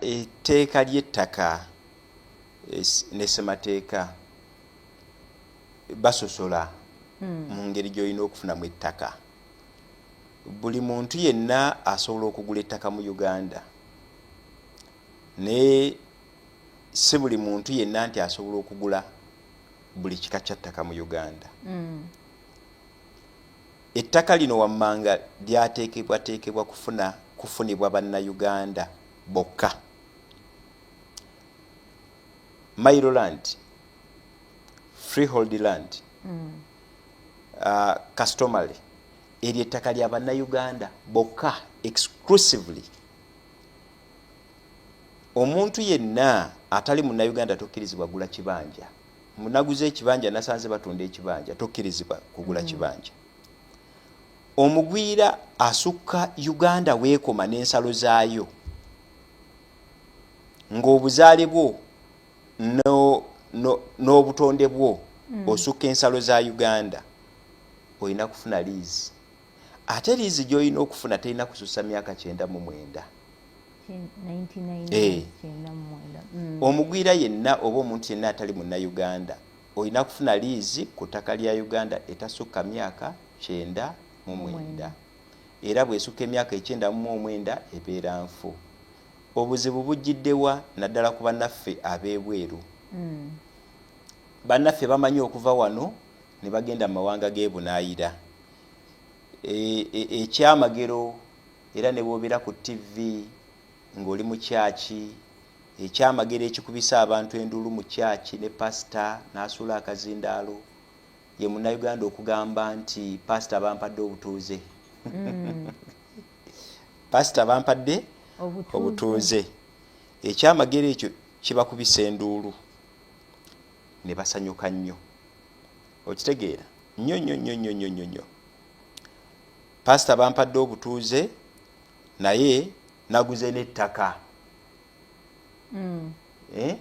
Etteeka ly'ettaka ne ssemateeka basosola mu ngeri gy'olina okufunamu ettaka. Buli muntu yenna asobola okugula ettaka mu Uganda, naye si buli muntu yenna nti asobola okugula buli kika kya ttaka mu Uganda. Ettaka lino wammanga lyateekebwateekebwa kufuna kufunibwa Bannayuganda bokka. Mailo land, freehold land, customary, eryo ettaka lya Bannayuganda bokka exclusively. Omuntu yenna atali Munnayuganda tokkirizibwa gula kibanja. Munaguza ekibanja, nasanze batunda ekibanja, tokkirizibwa kugula kibanja. Omugwira asukka Uganda weekoma n'ensalo zaayo, ng'obuzaale bwo n'obutonde bwo osukka ensalo za Uganda, olina kufuna liizi. Ate liizi gy'olina okufuna terina kusussa myaka 99. 99? Eh. 99. Omugwira yenna oba omuntu yenna atali Munnayuganda olina kufuna liizi ku ttaka lya Uganda etasukka myaka 99, era bwesukka emyaka 99 ebeera nfu. Obuzibu bujjiddewa? Naddala ku bannaffe ab'ebweru. Bannaffe bamanyi okuva wano ne bagenda mu mawanga g'ebunaayira. Ekyamagero era ne bw'obeera ku TV ng'oli mu kyaki, ekyamagero ekikubisa abantu enduulu mu kyaki ne pasita n'asuula akazindaalo ye Munnayuganda okugamba nti, "Pasita, bampadde obutuuze. Pasita, bampadde obutuuze." Obutuuze. Ekyamagero ekyo kibakubisa enduulu ne basanyuka nnyo. Okitegeera? Nnyo nnyo nnyo nnyo nnyo nnyo nnyo. "Pasita, bampadde obutuuze, naye naguze n'ettaka. Eh?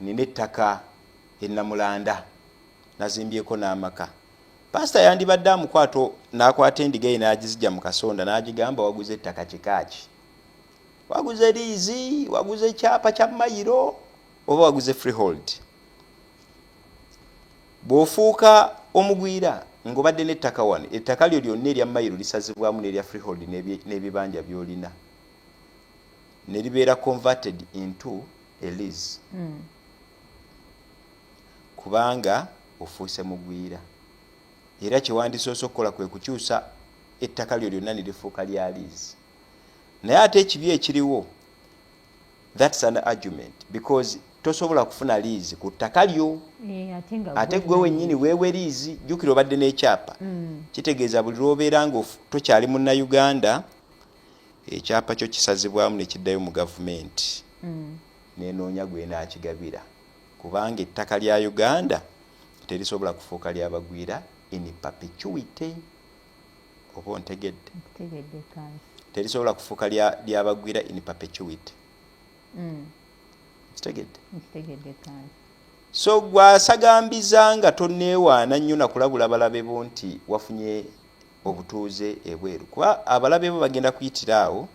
Nina ettaka enamulanda, nazimbyeko n'amaka." Pasita yandibadde amukwata n'akwata endiga ye n'agizijja mu kasonda n'agigamba, "Waguze ettaka kikaaki? Waguze liizi, waguze ekyapa kya mayiro oba waguze freehold?" Bw'ofuuka omugwira ng'obadde n'ettaka wano, ettaka lyo lyonna erya mayiro lisazibwamu n'erya freehold n'ebibanja by'olina ne libeera converted into a lease, kubanga ofuuse mugwira. Era kyewandisoose okukola kwe kukyusa ettaka lyo lyonna ne lifuuka lya lease. Naye ate ekibi ekiriwo, that's an argument, because tosobola kufuna liizi ku ttaka lyo. Eh, ate nga ate gwe wennyini weewe liizi. Jjukira obadde n'ekyapa. Kitegeeza buli lw'obeera nga tokyali Munnayuganda, ekyapa kyo kisazibwamu ne kiddayo mu gavumenti nenoonya gwenaakigabira, kubanga ettaka lya Uganda terisobola kufuuka lyabagwira in perpetuity. Oba ontegedde? Nkutegedde, kansi. Terisobola kufuuka lyabagwira in perpetuity. Kitegedde? Nkitegedde, kansi. So gwasagambiza nga tonneewaana nnyo nakulabula balabe bo nti wafunye obutuuze ebweru, kuba abalabe bo bagenda kuyitira awo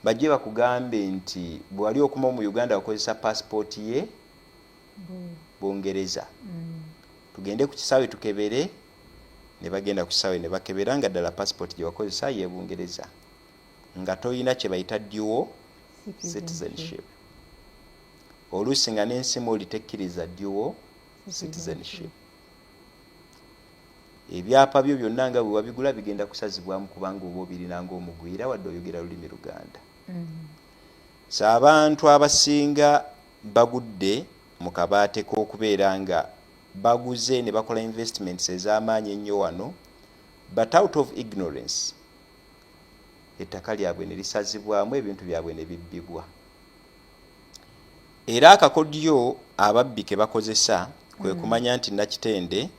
bajje bakugambe nti bwe wali okuma mu Uganda wakozesa pasipooti ye Bungereza. Tugende ku kisaawe tukebere. Ne bagenda ku kisaawe ne bakebera nga ddala pasipooti gye wakozesa ye Bungereza, nga toyina kye bayita dual citizenship. Oluusi nga n'ensi mwoli tekkiriza dual citizenship. Ebyapa byo byonna nga bwe wabigula bigenda kusazibwamu, kubanga oba obirina ng'omugwira wadde oyogera lulimi Luganda. So abantu abasinga bagudde mu kabaate k'okubeera nga baguze ne bakola investments ez'amaanyi ennyo wano, but out of ignorance ettaka lyabwe ne lisazibwamu, ebintu byabwe ne bibbibwa. Era akakodyo ababbi ke bakozesa kwe kumanya nti Nakitende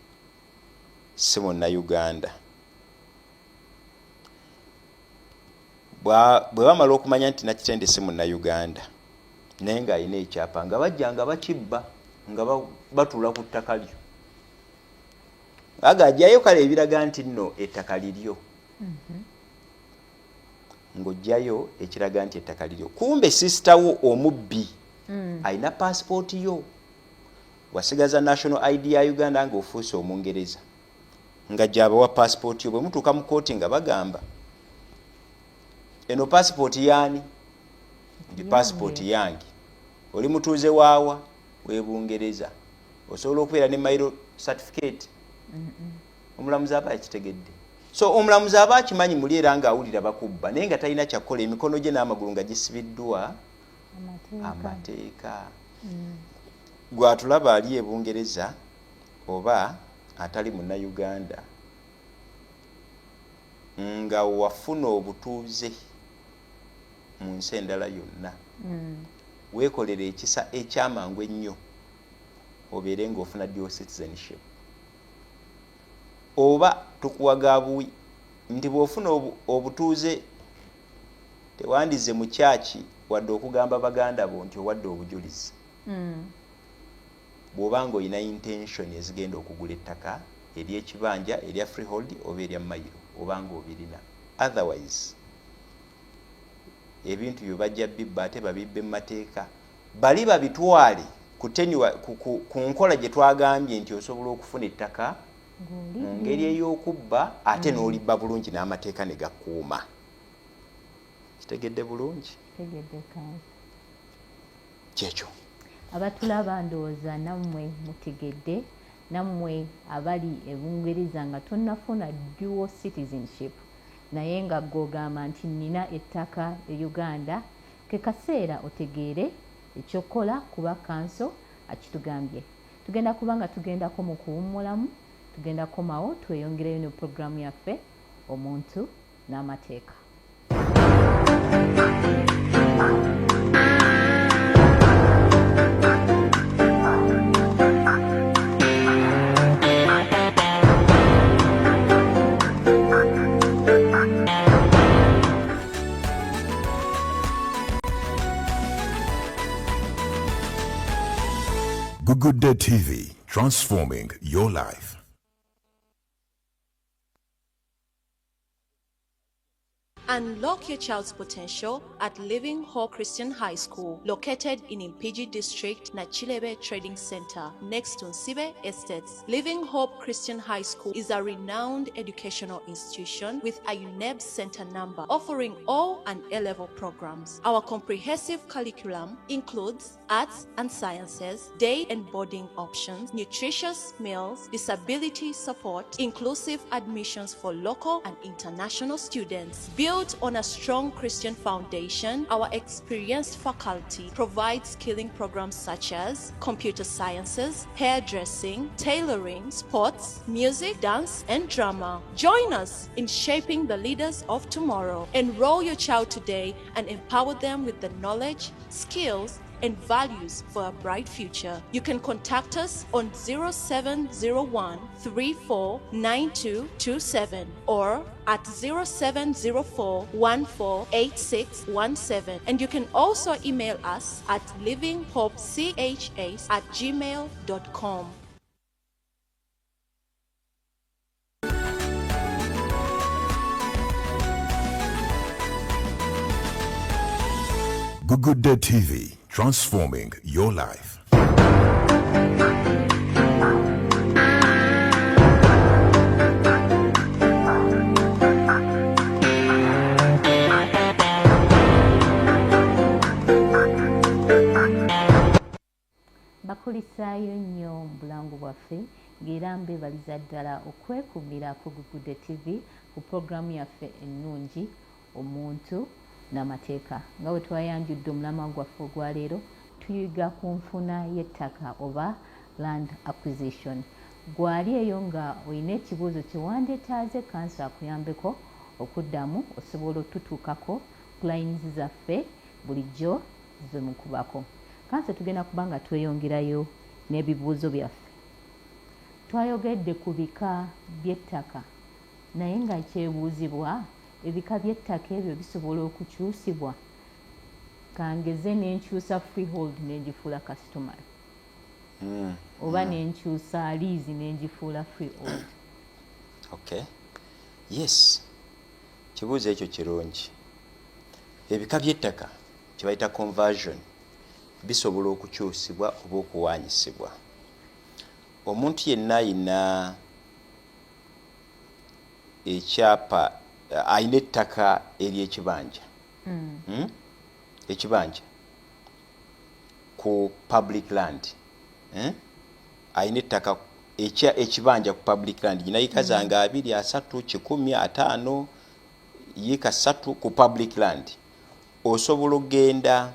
si Munnayuganda. Bwe bamala okumanya nti Nakitende si Munnayuganda naye ng'alina ekyapa, nga bajja nga bakibba, nga batuula ku ttaka lyo, aga ajjayo kale ebiraga nti nno ettaka liryo. Ng'ojjayo ekiraga nti ettaka liryo, kumbe sister wo omubbi alina pasipooti yo. Wasigaza national ID ya Uganda ng'ofuuse Omungereza, nga gyabawa pasipooti yo. Bwe mutuuka mu kooti nga bagamba, "Eno pasipooti yaani?" Nti, "Pasipooti yange." "Oli mutuuze waawa?" "Webungereza." "Osobola okubeera ne mailo certificate?" Omulamuzi aba yakitegedde. So omulamuzi aba akimanyi muli era ng'awulira bakubba, naye nga talina kyakukola, emikono gye n'amagulu nga gisibiddwa amateeka. Gwatulaba ali ebungereza oba atali Munnayuganda nga wafuna obutuuze mu nsi endala yonna, weekolera ekisa ekyamangu ennyo obeere ng'ofuna dual citizenship, oba tukuwa gabuwi nti bw'ofuna obutuuze tewandize mu kyaki wadde okugamba baganda bo nti owadde obujulizi. Bw'oba nga olina intention ezigenda okugula ettaka eryekibanja, erya freehold oba erya mayiro, oba nga obirina. Otherwise ebintu byo bajja bibba, ate babibbe mu mateeka, bali babitwale ku nkola gye twagambye nti osobola okufuna ettaka mu ngeri ey'okubba, ate n'olibba bulungi n'amateeka ne gakuuma. Kitegedde bulungi? Kyekyo. Abatulaba, ndowooza nammwe mutegedde. Nammwe abali ebungereza nga tonnafuna dual citizenship, naye nga gwogamba nti nnina ettaka e Uganda, ke kaseera otegeere ekyokukola, kuba kanso akitugambye. Tugenda kuba nga tugendako mu kuwummulamu, tugenda kukomawo tweyongereyo ne puroguramu yaffe Omuntu n'Amateeka. Good TV, transforming your life. Unlock your child's potential at Living Hope Christian High School, located in Mpigi District, Nachilebe Trading Center, next to Nsibe Estates. Living Hope Christian High School is a renowned educational institution with a UNEB center number, offering O and A-level programs. Our comprehensive curriculum includes arts and sciences, day and boarding options, nutritious meals, disability support, inclusive admissions for local and international students. Built on a strong Christian foundation, our experienced faculty provides skilling programs such as computer sciences, hairdressing, tailoring, sports, music, dance, and drama. Join us in shaping the leaders of tomorrow. Enroll your child today and empower them with the knowledge, skills, and values for a bright future. You can contact us on 0701 349227 or at 0704 148617. And you can also email us at livinghopechas@gmail.com. Good Day TV, transforming your life. Bakulisaayo nnyo mu bulango bwaffe, ng'era mbebaliza ddala okwekuumira ku Gugudde TV ku puroguramu yaffe ennungi Omuntu n'Amateeka. Nga bwe twayanjudde omulamwa gwaffe ogwaleero, tuyiga ku nfuna y'ettaka oba land acquisition. Gwali eyo nga olina ekibuuzo kyewandyetaaze kanso akuyambeko okuddamu, osobola otutuukako ku lines zaffe bulijjo zemukubako. Kanso, tugenda kuba nga tweyongerayo n'ebibuuzo byaffe. Twayogedde ku bika by'ettaka, naye nga kyebuuzibwa, ebika by'ettaka ebyo bisobola okukyusibwa? Kangeze nenkyusa freehold nengifuula customary, oba nenkyusa lease nengifuula freehold. Okay, yes, kibuuzo ekyo kirungi. Ebika by'ettaka kyebayita conversion bisobola okukyusibwa oba okuwanyisibwa. Omuntu yenna ayina ekyapa, ayina ettaka ery'ekibanja, Ekibanja ku public land, eh? Ayina ettaka ekibanja ku public land, gina yiika zange 20, 30, 100, 50, yiika 3 ku public land, osobola okugenda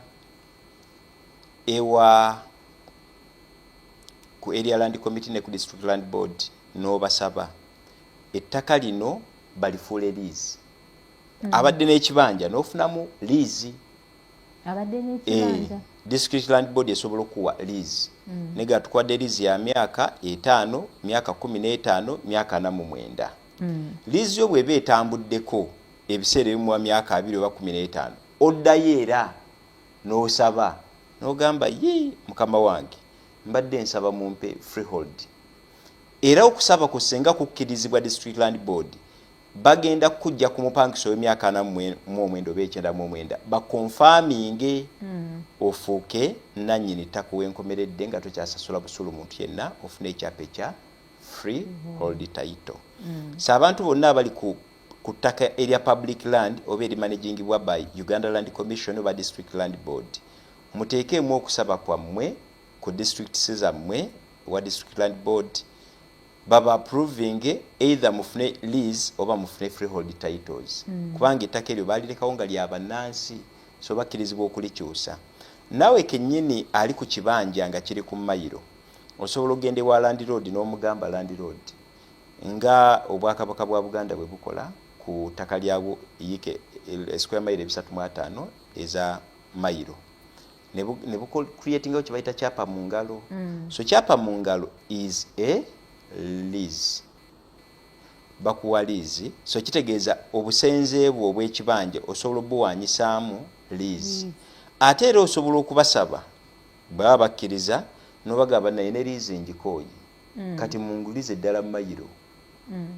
ewa ku Area Land Committee ne ku District Land Board n'obasaba ettaka lino balifuule lease. Abadde n'ekibanja n'ofunamu lease. Abadde n'ekibanja. District Land Board esobola okuwa lease, nega tukwadde lease ya myaka 5, myaka 15, myaka 49. Lease yo bw'eba etambuddeko ebiseera ebimuwa myaka 20 oba 15, oddayo era n'osaba n'ogamba, "Yi mukama wange, mbadde nsaba mumpe freehold." Era okusaba ku senga kukkirizibwa District Land Board, bagenda kujja ku mupangiso w'emyaka 49 oba 99, baconfirminge ofuuke nannyini ttaka wenkomeredde nga tokyasasula busulu muntu yenna, ofune ekyapa ekya freehold title. So abantu bonna abali ku ttaka erya public land oba erimanagingibwa by Uganda Land Commission oba District Land Board, muteekeemu okusaba kwammwe ku districts zammwe wa District Land Board, baba approving either mufune lease oba mufune freehold titles, kubanga ettaka eryo balirekawo nga lya bannansi, so bakkirizibwa okulikyusa. Naawe kennyini ali ku kibanja nga kiri ku mayiro, osobola okugenda ewa landlord n'omugamba, "Landlord, nga Obwakabaka bwa Buganda bwe bukola ku ttaka lyabwo yiike square mayiro 350 eza mayiro," ne bucreatingawo kye bayita kyapa mu ngalo. So kyapa mu ngalo is a lease, bakuwa lease. So kitegeeza obusenze bwo obw'ekibanja osobola obuwanyisaamu lease. Ate era osobola okubasaba, baba bakkiriza, nobagamba, "Naye ne lease ngikooye, kati mungulize eddala mayiro."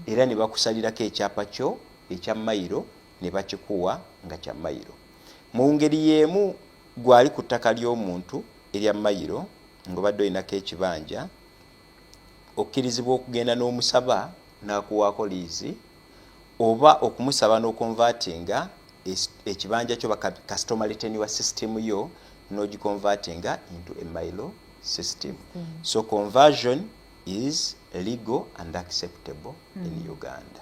Era ne bakusalirako ekyapa kyo ekya mayiro ne bakikuwa nga kya mayiro. Mu ngeri y'emu, gwali ku ttaka ly'omuntu erya mayiro ng'obadde olinako ekibanja, okkirizibwa okugenda n'omusaba n'akuwaako lease, oba okumusaba n'oconvertinga ekibanja kyo, customary tenure system yo n'ogiconvertinga into a mailo system. So conversion is legal and acceptable in Uganda.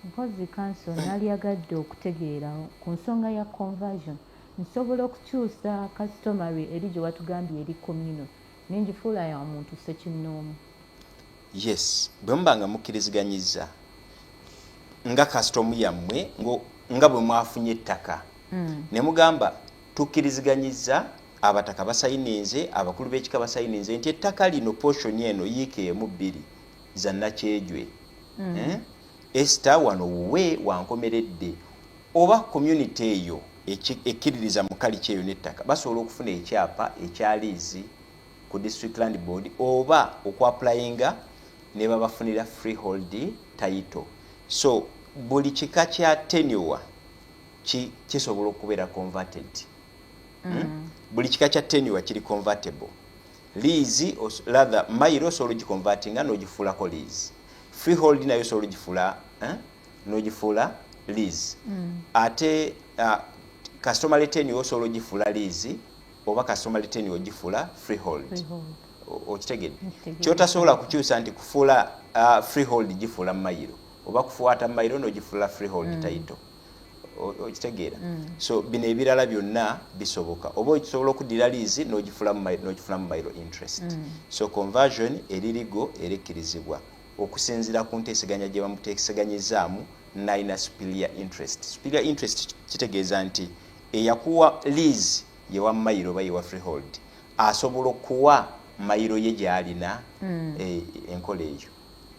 Mpozi counsel, nalyagadde okutegeera ku nsonga ya conversion. Nsobola okukyusa customary eri gye watugambye eri communal nengifuula ya muntu ssekinnoomu? Yes, bwe muba nga mukkiriziganyiza nga custom yammwe, nga bwe mwafunye ettaka, ne mugamba tukkiriziganyiza, abataka basayininze, abakulu b'ekika basayininze nti ettaka lino portion eno yiika 1 2 za Nakyejwe, Eh? Esther wano wuwe wankomeredde, oba community eyo ekkiririza mu culture eyo n'ettaka, basobola okufuna ekyapa ekya lease ku District Land Board oba okwapplyinga ne babafunira freehold title. So buli kika kya tenure kisobola okubeera converted. Buli kika kya tenure kiri convertible. Lease, rather mailo, osobola ogiconvertinga n'ogifuulako lease. Freehold nayo osobola ogifuula, eh? N'ogifuula lease. Ate customary tenure osobola ogifuula lease oba customary tenure ogifuula freehold. Freehold. Okitegedde? Nkitegedde. Kyotasobola kukyusa nti kufuula freehold gifuula mayiro, oba kufuata mayiro n'ogifuula freehold title. Okitegeera? So bino ebirala byonna bisoboka, oba osobola okuddira lease n'ogifuula mu mailo interest. So conversion eri legal era ekkirizibwa okusinziira ku nteeseganya gye bamuteeseganyizaamu nalina superior interest. Superior interest kitegeeza nti eyakuwa lease yewa mayiro oba yewa freehold asobola okuwa mayiro ye gy'alina. Enkola eyo.